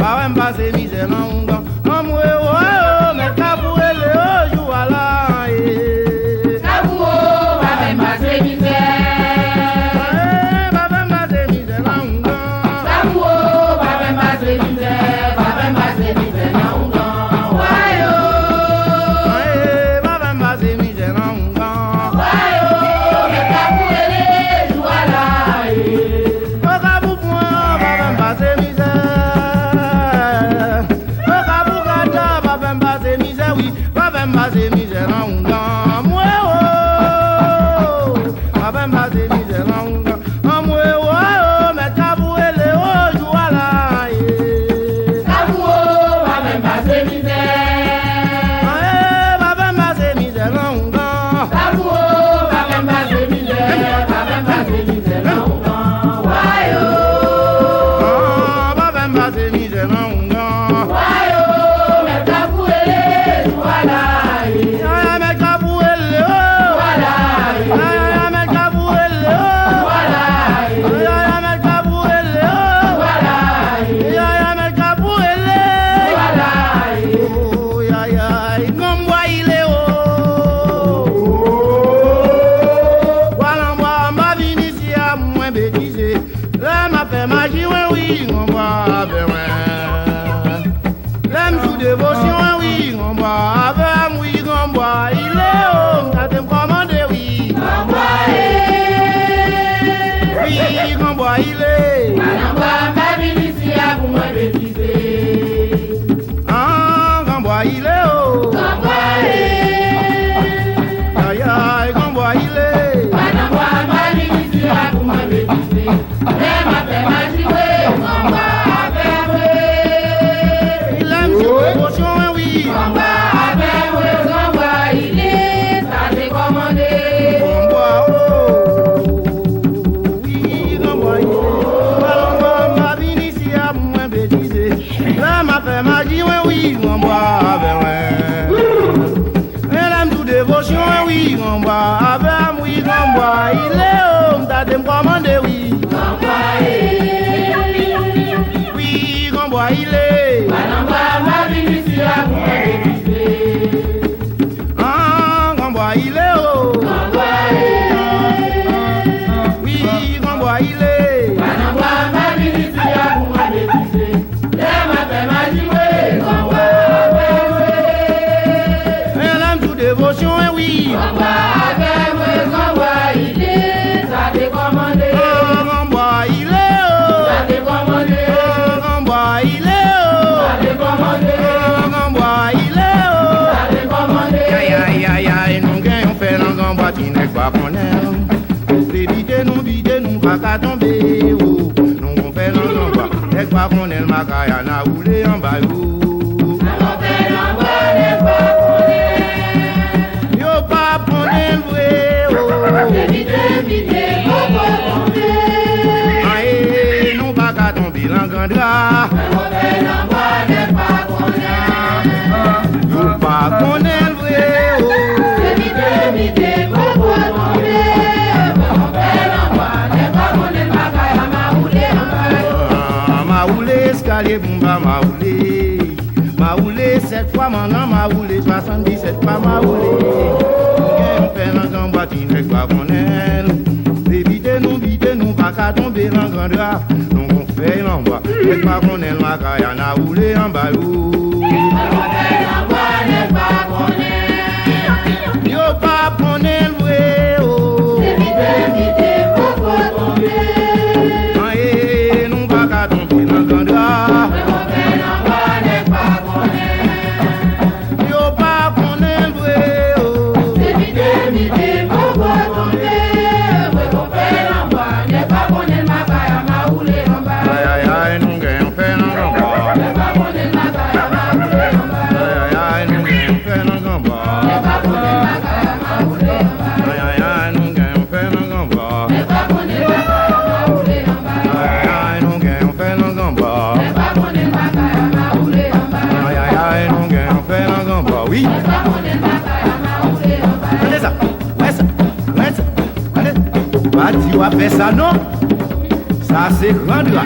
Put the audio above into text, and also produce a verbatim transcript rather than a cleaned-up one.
Pa wè m pase mizè nan oungan. Anmwe o, o, mèt Kafou rele o, jou a la, e. Kafou o, pa fè m pase mizè. E, pa fè m pase mizè nan oungan. Kafou o, pa fè m pase mizè, pa fè m pase mizè nan oungan. Wayo. E, pa fè m pase mizè nan oungan. Wayo, mèt Kafou rele, jou a la, e. Okap ou pran, pa fè m pase mizè. Okap ou gata, pa fè m pase mizè, wi. Pa fè m pase mizè nan oungan, mwe o. Pa fè m pase mizè nan oungan, anmwe o. Mèt Kafou rele o, jou a la, e. Kafou o, pa fè m pase mizè. E, pa fè m pase mizè nan oungan. Kafou o, pa fè m pase mizè, pa fè m pase mizè nan oungan, wayo. A, pa fè m pase mizè nan oungan. Wayo, mèt Kafou rele, jou a la, e. Yaya, mèt Kafou rele o. Jou a la, e. Yaya, mèt Kafou rele o. Jou a la, e. Yaya, mèt Kafou rele o. Jou a la, e. Yaya, mèt Kafou rele. Jou a la, e. O, yaya, granm bwa ile o. Bwa nan bwa, m pa vin isi a pou mwen betize. Lè m ap fè maji mwen, wi, granm bwa avè mwen. Lè m sou devosyon mwen, wi, granm bwa avè m, wi, granm bwa ile o. M tate m kòmande, wi. Granm bwa e. Wi, granm bwa ile. Pa nan bwa m pa vin isi a pou mwen betize. An, granm bwa ile o. Granm bwa e. Ayay, granm bwa ile. Pa nan bwa m pa vin isi a pou mwen betize. Lè m ap fè maji mwen, granm bwa avè mwen. Lè m sou devosyon mwen, wi. Granm bwa avè mwen, granm bwa ile, sa te kòmande. Granm bwa o. Wi, granm bwa ile. Pa nan bwa m pa vin isi a pou mwen betize. Lè m ap fè maji mwen, wi, granm bwa avè mwen. Men lè m sou devosyon mwen, wi, granm bwa avè m, wi, granm bwa ile o. M tate m kòmande, wi. Granm bwa e. Wi, granm bwa ile. Pa nan bwa m pa vin isi a pou mwen betize. An, granm bwa ile o. Granm bwa e. Wi, granm bwa ile. Pa nan bwa m pa vin isi a pou mwen betize. Lè m ap fè maji mwen, granm bwa avè mwen. Men lè m sou devosyon mwen, wi. Granm bwa avè mwen, granm bwa ile, sa te kòmande. An, granm bwa ile o. Sa te kòmande. An, granm bwa ile o. Sa te kòmande. An, granm bwa ile o. Sa te kòmande. Ayayayay, nou gen yon fè nan granm bwa, ti nèg pa konnen. Se bite nou bite, nou pa ka tonbe o. Nou gon fè nan granm bwa, nèg pa konnen l makaya n a woule anba yo. Nou gon fè nan granm bwa, nèg pa konnen. Yo pa konnen l vre o. Se bite bite, poko tonbe. Aye, nou pa ka tonbe nan granm bwa. Nou gon fè nan granm bwa, nèg pa konnen. Yo pa konnen l vre o. Se mite mite poko tonbe. Mwen konpè nan bwa, nèg pa konnen bagay la, mawoule anba yo. Ah, mawoule eskalye pou m pa mawoule. Mawoule sèt fwa mannan, mawoule swasanndisèt fwa mawoule. Nou gen yon fè nan granm bwa, ti nèg pa konnen l. Se bite nou bite, nou pa ka tonbe nan granm bwa. Nou gon fè nan bwa. Nèg pa konnen l makaya n a woule anba yo. Yo pa konnen l vre o. An, e, nou pa ka tonbe nan granm bwa. Yo pa konnen l vre o. Ayayay, nou gen yon fè nan granm bwa. Ayayay, nou gen yon fè nan granm bwa. Ayayay, nou gen yon fè nan granm bwa. Ayayay, nou gen yon fè nan granm bwa. Ayayay, nou gen yon fè nan granm bwa, wi. Tande sa, wè sa, wè sa, tande. Pa di w ap fè sa non. Sa se granm bwa.